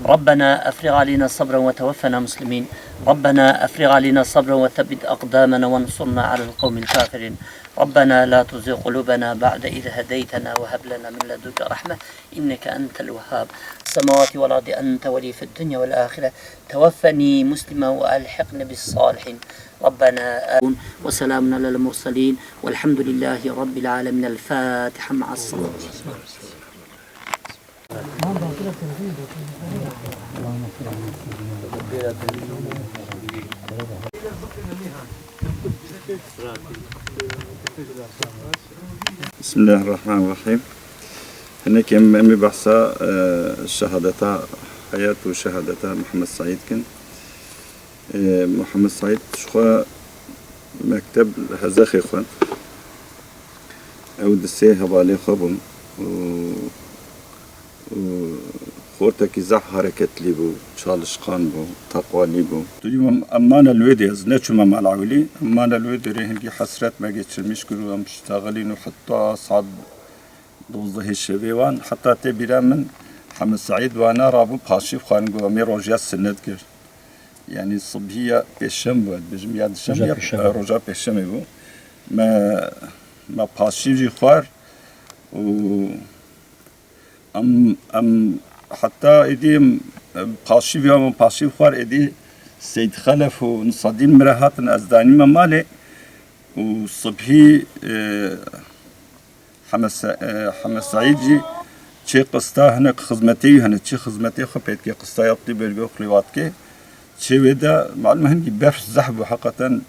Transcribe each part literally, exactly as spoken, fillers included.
ربنا أفرغ علينا صبرا وتوفنا مسلمين. ربنا أفرغ علينا صبرا وثبت أقدامنا وانصرنا على القوم الكافرين. ربنا لا تزغ قلوبنا بعد إذ هديتنا وهب لنا من لدنك رحمة إنك أنت الوهاب. السماوات والأرض أنت ولي في الدنيا والآخرة. توفني مسلما وألحقني بالصالحين. ربنا آمين. وسلام على المرسلين والحمد لله رب العالمين. الفاتحة مع الصلاة. بسم الله الرحمن الرحيم. Hinek em, em ê behsa, e, şehadeta heyat û şehadeta Mihemed Seîd kin. E, Mihemed Seîd ji xwe mekteb li Hezexê xwend. Ew di sê hevalê xwe bûn û, û xortekî zehf hereketlî bû, çalışkan bû, teqwalî bû. Dûrî em, em mane li wê dê, ez neçûme mala ewilî, em mane li wê dêrê hingî hesret me geçirmiş kir û em ştexilîn û heta saet dozdehê şevê wan, heta tê bîra min Hemed Seîd wana rabû paşîv xwarin got, em ê rojiya sinet kir. Yanî sibhî ya pêşem bû, ez dibêjim ya dişem Roja ya, pêşem. e, roja pêşemê bû. Me, me paşîv jî xwar û em, em heta êdî em, em paşîv ya, em paşîv xwar êdî Seyd Xelef û Nisadîn min re hatin, ez danîme malê û sibhî, e, Heme Se-, e, Heme Seîd jî çê qista hinek xizmetê wî hene, çê xizmetê xwe pê dike, qista ya tî belge xulê wa dike. Çê wê de, malum hingî berf zehf bû, heqeten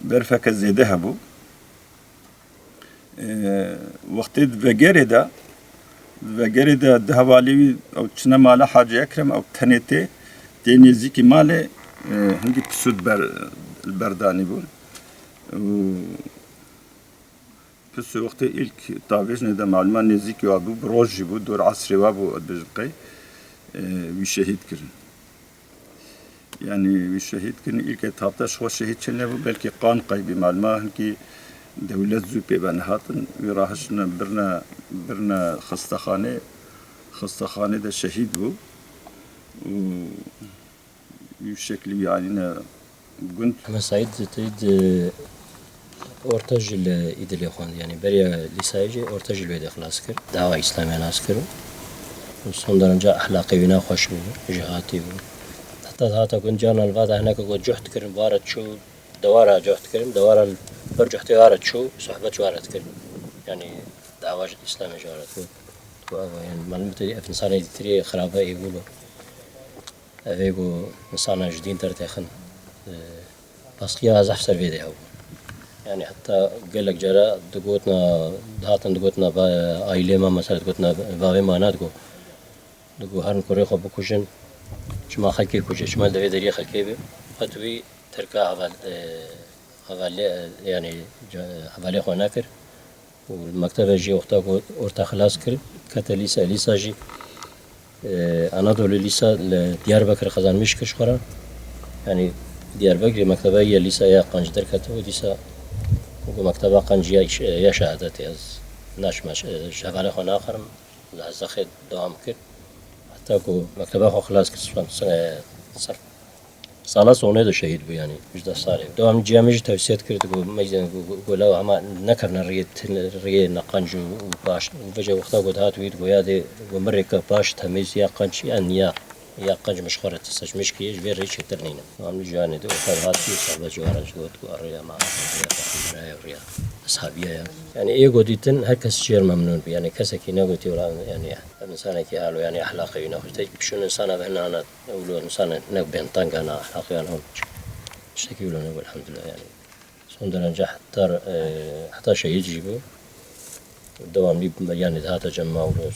berfeke zêde hebû. E, wextê di vegerê de, di vegerê de di hevalê wî ew çine mala Hacî Ekrem, ew tenê tê, tê nêzîkî malê, e, hingî pisûd ber, li ber danî bûn. Û Pisû wextê îlk tavêjinê de malûma nêzîkî wa bû, bi roj jî bû, dor esrê wa bû, ez dibêjim qey, e, wî şehîd kirin. Yanî wî şehîd kirin, îlk etapta ji xwe şehîd çê nebû, belkî qan qeybî malûma hinkî dewlet zû pê ve nehatin, wî rahiştine birine, birine xestexanê, xestexanê de şehîd bû û Wî şeklî wî anîne gund. Heme Seîd tê di orta jî li Îdilê xwend, yanî beriya lîsayê jî orta jî li wê de xilas kir. Dawa Îslamê nas kir û son derece ehlaqê wî ne xweş bû, jêhatî bû. Heta hata gund carna li va de hineke got cuhd kirin, ware çû, dewara cuhd kirin, dewara li ber cuhdê ware çû, sohbet ji ware dikirin. Yanî dawa ji Îslamê ji ware dikirin. Got, ava, yanî, malum tê ev insanê dîtirê xirabe ê bûlo. Ev ê ku insana ji dîn dertexin, e, baskiya zehf ser vê de hebû. Yanî heta gelek cara digotina, dihatin digotina ba-, aîlê me, mesela digotina bavê me, ne digo, digo herin kurê xwe bikujin, çima xelkê kuje, çima li devê deriyê xelkê be. Qet wî terka heval-, e, hevalê, e, yanî ca-, hevalê xwe nekir. Û li mektebe jî wexta ku orta xilas kir, kete lîse, lîsa jî, e, Anadolu Lîsa li Diyarbekir qezanmiş kir ji xwe re. Yanî Diyarbekirê mekteba ye lîsa ya qenc derketibû, dîsa ku mekteba qenc ya, ya şehadetê ez naçime, ji hevalê xwe naxirim, li Hezexê dewam kir. Heta ku mekteba xwe xilas kir, ser, ser, Sala sonê de şehîd bû, yanî ji deh salê. Dewam ciya min jî tevsiye dikir, digot, meyzên ku, ku, ku law hema nekevne riyê, riyê neqenc û, û paş. Û vêce wexta ku dihat wî, digot, ya dê, ku min rêke paş, temîz, ya qenc, ya niya, ya qenc min ji xwe re ti seçmiş kiriye, ji vê rê çêtir nîne. Dewam ciyanê de wexta dihat wî, salbe ciwara ji got, ku rêya me, rêya me, rêya, rêya eshabiye ya. Yanî ê ku dîtin, her kes jêr memnûn bû. Yanî kesekî negotiye, wela, yanî, ev insanekî halo, yanî ehlaqê wî nexweş. Te pişûn insana ve hinana Ewlo insane hinek bên teng hene, ehlaqî yan hon. Tiştekî wilo nebû, elhamdulillah, yanî. Son derece heta, e, heta şehîd jî bû. Dewamlî, yanî, dihate cem me ewlo.